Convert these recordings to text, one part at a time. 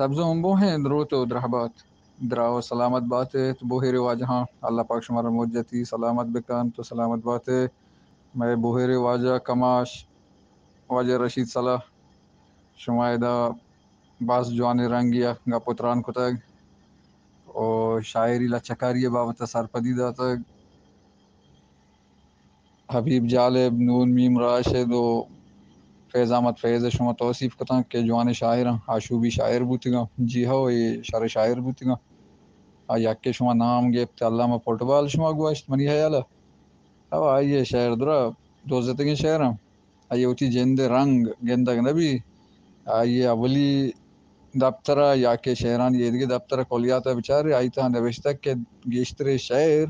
سبز و ہمبوہیں دروت و درہبات، دراہ و سلامت بات ات بوہیر واجہاں۔ اللہ پاک شمارا مجتی سلامت بکنت و سلامت بات۔ مئے بوہیر واجہ کماش، واجہ رشید صلاح، شما ادا باز جوانیں رنگی ء گپ و تران کتگ و شاعری لچہ کاری ء بابت ء سرپدی داتگ۔ حبیب جالب، نون میم راشد و فیض احمد فیض ء شما توصیف کتاں کہ جوانیں شاعراں، آشوبی شاعر بوتگاں۔ جی ہو، اے شر شاعر بوتگاں۔ آ یکے شما نام گپت، علامہ فٹبال شما گوشت، منی خیال ء او آئی ء شعر درا دوزتگیں شعر انت۔ آئی ء وتی جند ء رنگ گندگ نہ بی۔ آئی ء اولی دپتر ء یا کہ شعرانی ایدگہ دپتر ء کلیات ء بچارے، آئی تہا نبشتگ کہ گیشتریں شعر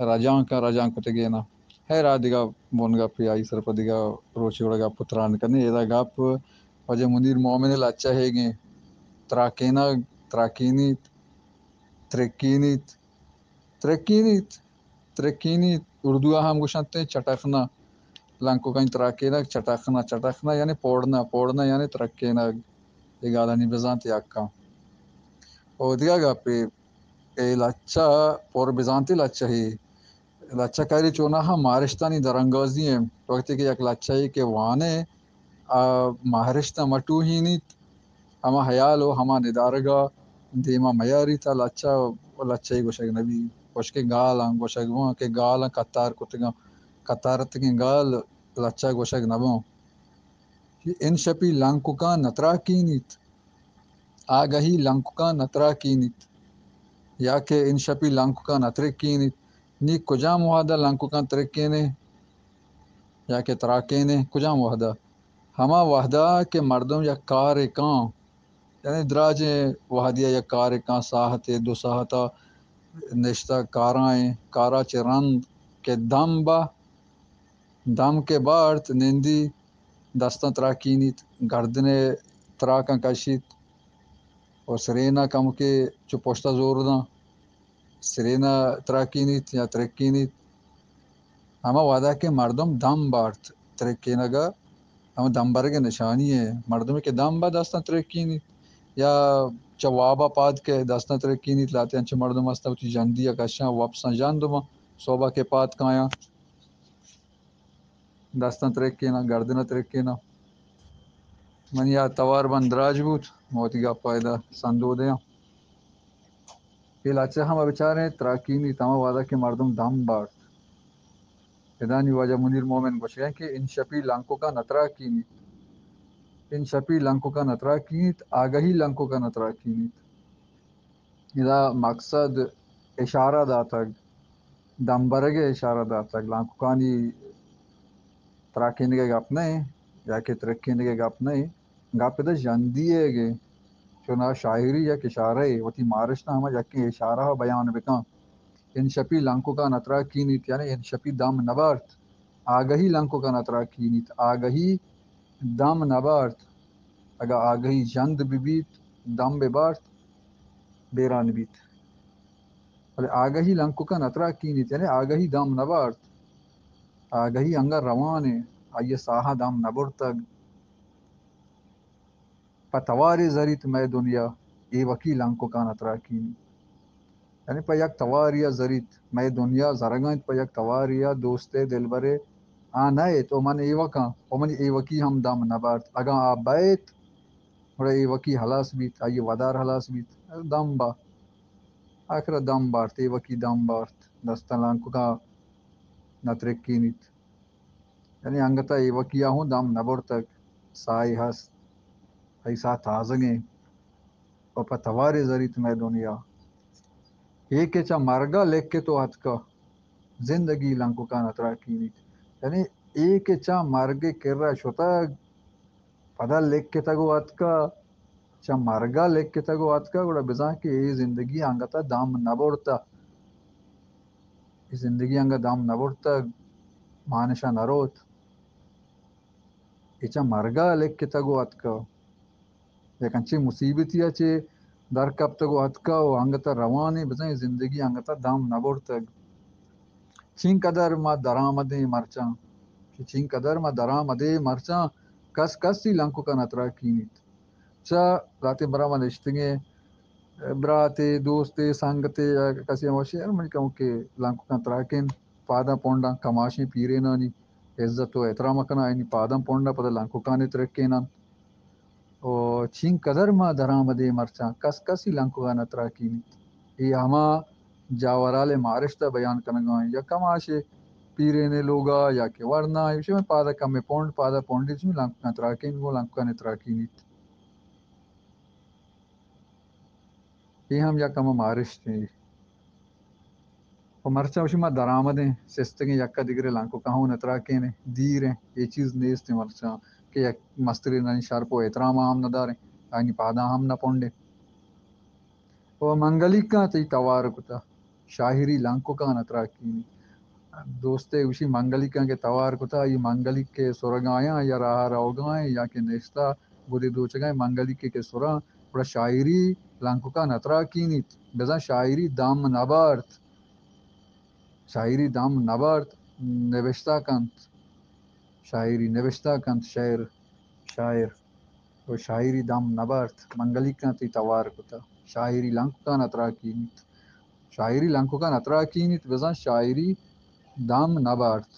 رجانک ء رجانک کتگین ء۔ خیر، آ دگہ بنگپے، آئی سرپد دگہ روچے گڑا گپ و تران کنیں۔ ادا گپ واجہ منیر مومن ء لچہ ایگیں تراکینگ، تراکینیت، ترکینیت، ترکینیت، ترکینیت، اردو ء ہم گوشنت چٹخنا۔ لنککانی تراکینگ، چٹخنا، چٹخنا یعنی پوڑنا، پوڑنا یعنی ترکینگ۔ اے گالانی بزانت یکاں۔ او دگہ گپے، اے لچہ پر بزانتی لچہ ہی۔ لچہ کاری چوناہا مارشتانی درانگازی انت۔ وقتی کہ یک لچہ ای کہ وانے، آ مارشت ء مٹوہینیت، ہما ہیال و ہما ندارگ ء دیما میاریت، آ لچہ و لچہ ای گوشگ نبی۔ گوشکیں گالاں گوشگ بان کہ گالاں کتار کتگاں، کتارتگیں گال لچہ گوشگ نبان۔ انشپی لنککاں نتراکینیت، آگہی لنککاں نتراکینیت، یا کہ انشپی لنککاں نترکینیت۔ نی کجام وہدا لنککاں ترکینے یا کہ تراکینے؟ کجام وہدا؟ ہما وہدا کہ مردم یک کارے کاں، یعنی دراجیں وہدیا یک کارے کاں، ساہتے دو ساہتا نشتہ کارائیں، کارا چہ رند کہ دم با، دم کہ بارت، نندی، دستاں تراکینیت، گردن ء تراکاں کشیت و سرین ء کمکے چو پشت ء زور داں، سرین ء تراکینیت یا ترکینیت۔ ہما وہدا کہ مردم دم بارت، ترکینگ ء ہما دم برگ ء نشانی ء۔ مردمے کہ دم با دستاں ترکینیت یا چہ واب ء پاد کہ دستاں ترکینیت، لہتے انچیں مردم ہستاں وتی ژندی ء کشاں وپساں ژند باں، سہب ء کہ پاد کایاں۔ دستاں ترکیناں، گردن ء ترکیناں۔ منی آ توار بند دراج بوت، من وتی گپ ء ادا سندو دیاں۔ اے لچہ ہم ء بچاریں تراکینیت، ہما وہدا کہ مردم دم بارت۔ ادا نی واجہ منیر مومن گوشگ ء کہ انشپی لنککاں نتراکینیت، انشپی لنککاں نتراکینیت، آگہی لنککاں نتراکینیت۔ ادا مقصد اشارہ داتگ، دمبرگ ء اشارہ داتگ، لانککانی تراکینگ ء گپ نہ انت یا کہ ترکینگ ء گپ نہ انت، گپ ادا ژندی ئیگ ء، چونا شاعری یک اشارہ ء، وتی مارشت ء ہما یکیں اشارہ ء بیان بکن۔ انشپی لانککاں نتراکینیت، یعنی انشپی دم نبارت، آگہی لانککاں نتراکینیت، آگہی دم نبارت۔ اگاں آگہی ژند بہ بیت، دم بہ بارت، بیران بیت۔ بلے آگہی لنککاں نتراکینیت، یعنی آگہی دم نبارت۔ آگہی انگہ روان انت، آئی ء ساہ ء دم نبرتگ۔ پہ توارے زریت مئے دنیا، ایوکی لنککاں نتراکینیت۔ یعنی پہ یک توارے ء زریت، مئے دنیا زرگ ء انت پہ یک توارے ء، دوستے، دلبرے، آ نئیت و من ایوکاں و منی ایوکی ہم دم نبارت۔ اگاں آ بئیت، گڑا ایوکی ہلاس بیت، آئی ء ودار ہلاس بیت۔ دم با، آخر ء دم بارت، ایوکی دم بارت، دستاں لانککاں نترکینیت۔ یعنی انگت ء ایوکی ء ہوں دم نہ برتگ، ساہے ہست، آئی ساہ تازگیں و پہ توارے زریت مئے دنیا۔ اے کہ چہ مرگ ء لکت و اتکہ، زندگی لنککاں نتراکینیت۔ یعنی اے کہ چہ مرگ ء کرا شتگ، پدا لکتگ و اتکہ، چہ مرگ ء لکتگ و اتکہ، گڑا بزاں کہ اے زندگی انگت ء دم نہ برتہ۔ اے زندگی انگت دم نہ برتگ، مانشا نہ روت۔ اے چہ مرگ ء لکتگ و اتکہ۔ یک انچیں مصیبتی ء چہ در کپتگ و اتکہ و انگت ء روان انت، بزاں اے زندگی انگت ء دم نہ برتگ۔ چینکدر ما درآمدیں مرچاں، کہ چینکدر ما درآمدیں مرچاں، کس کسی لنککاں نتراکینیت۔ چہ لہتے برا ما نشتگیں، براتے، دوستے، سنگتے یا کسے ہما شے، من کہوں کہ لنککاں تراکین، پاداں پونڈاں، کماشیں پیرینانی عزت و احترام کناں، آیانی پاداں پونڈاں، پدا لنککانی ترکیناں۔ و چین قدر ما درآمدیں مرچاں، کس کسی لنککاں نہ تراکینیت۔ اے ہما جاورال مارشت بیان کنگاں، یا کماشے پیرینے لوگا یا کہ ورنا، ایشی میں پادا کمے پونڈ، پادا پونڈی چمی لنککاں تراکین، گو لنککاں تراکینیت۔ اے ہم یک ہما مارشتے۔ و مرچاں وشی ما درآمدیں سستگیں، یکا دگرے لنککاں ہوں نتراکینیں، دیریں، اے چیز نیستیں مرچاں کہ یک مسترینانی شرپ و احترام ہم نداریں، آیانی پاداں ہم نہ پونڈیں۔ و منگلیکاں تئی توار کتا، شاعری لنککاں نتراکینی۔ دوستے گوشی منگلیکاں کہ توار کتا، ای منگلیک کہ سرگایاں یا راہ روگائیں یا کہ نشتا گدے دوچگائیں، منگلیک کہ سراں، گڑا شاعری لنککاں نتراکینیت، بزاں شاعری دم نبارت، شاعری دم نبارت، نبشتہ کنت، شاعری نبشتہ کنت، شعر، شاعر۔ و شاعری دم نبارت، منگلیکاں تئی توار کتا، شاعری لنککاں نتراکینیت۔ شاعری لنککاں نتراکینیت، بزاں شاعری دم نبارت۔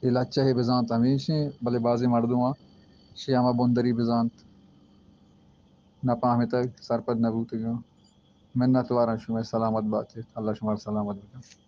اے لچہ ء بزانت ہمیشیں، بلے بازیں مردماں شے ہما بندری بزانت، نہ پہمتگ، سرپد نہ بوتگاں۔ منت واراں شمئے، سلامت بات ات، اللہ شمارا سلامت بکن۔